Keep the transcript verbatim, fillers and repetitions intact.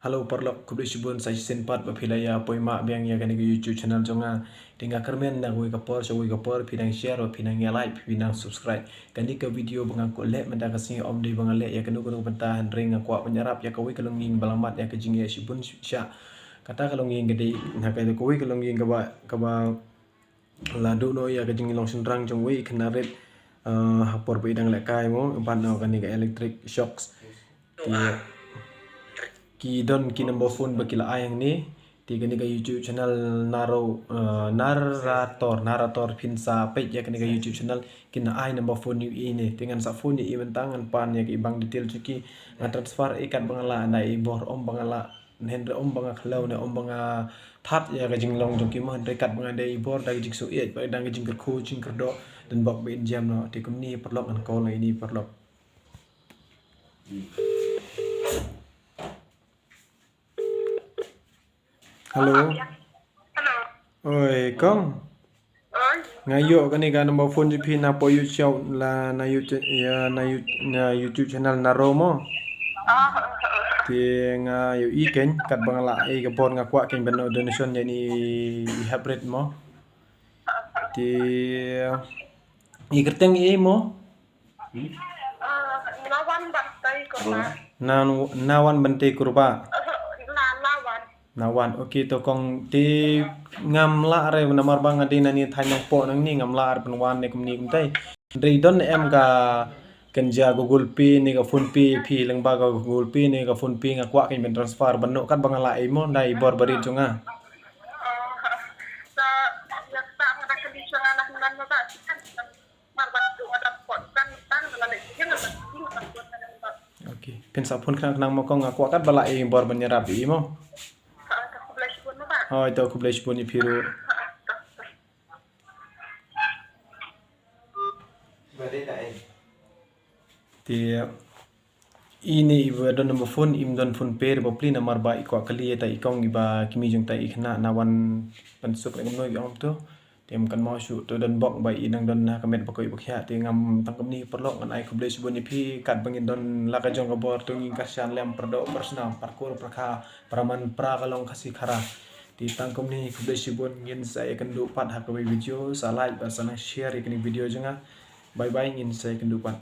Hello paralok, khublei shibun sa shisien pat ba phi la ïa poi mah biang ïa kane ka YouTube channel jong nga. Te nga kyrmen na kawei ka por sha kawei ka por phi nang share, phi nang ïa like, phi nang subscribe. Kane ka video ba nga kwah leh mynta ka sngi ym dei ba nga leh ïa kano kano ka bynta, hynrei nga kwah ban ïarap ïa kawei ka longïing ba la mad ïa ka jingeh shibun sha. Kata ka longïing ka dei, ha kawei ka longïing kaba, kaba la duh noh ïa ka jinglong shynrang jong uwei u khynnah rit, eh, ha por ba i dang lehkai mo, bad noh kane ka electric shocks. Te ki don ki number phone ba ki la ai hangne. Te kane ka YouTube channel Naro, eh, Narrator, Narrator, phin sa peit ïa kane ka YouTube channel, kin ai number phone ïa i ne. Te ngan sa phone ïa i mynta, ngan pan ïa ki bank detail jong ki, ngan transfer ïa i kat ba nga lah, nda i bor ym ba nga lah, hynrei ym ba nga khlaw ne ym ba nga thad ïa ka jinglong jong ki mo, hynrei kat ba nga dei i bor da ka jingsngewsih bad da ka jingkyrkhu jingkyrdoh, don bok ba in jam noh. Te kumne paralok, ngan call ïa ine i paralok. Hello. Hello. Oi kong. Oi. Nga ïoh kane ka number phone jong phi na poh YouTube, la na YouTube, ïa na You-, na YouTube channel Naro mo. Ah. Te nga ïohi kein kat ba nga lah ai ka bor, nga kwah kein ban noh donation ïa ine i haprit mo. Te i kyrteng i mo? Ah, Nawan Bantei Kurba. Na, Nawan Bantei Kurba. Na, Nawan. Nawan. Okay to kong, te ngam lah re namar ba nga dei na ne thaiñ nongpoh nangne, ngam lah re pynwan ne kumne kumtai. Hynrei don em ka kynja Google Pay ne ka PhonePe phi, lyngba ka Google Pay ne ka PhonePe, nga kwah kein ban transfer ban noh kat ba nga lah ai mo, da i bor barit jong nga. Ah, sa, ïa, sa, nga da kali jong nga na nan ba. Okay. Phin sa phone khnang khnang mo kong, nga kwah kat ba lah ai bor ban ïarap ïa i mo. Hooid to, khublei shibun ïa phi ruh. Te ine iba don number phone, im don PhonePe re bapli namar ba i kwah kylli ïa ta i kong iba kmie jong ta i khynnah Nawan Pynsuk ne kumno i ong to. Te ym kynmaw shuh, to don bok ba i nang don ha ka met ba koit ba khiah. Te ngam, tang kumne paralok, ngan ai khublei shibun ïa phi kat ba ngin don la ka jong ka bor, to ngin kyrshan lem pyrdoh pyrsnam, pyrkur pyrkha, pyrman pra ka long Khasi Khara. Te tang kumne, khublei shibun, ngin sa ïakynduh pat ha kawei video, sa like bad sa nang share ïa kane video jong nga. Bye bye, ngin sa ïakynduh pat.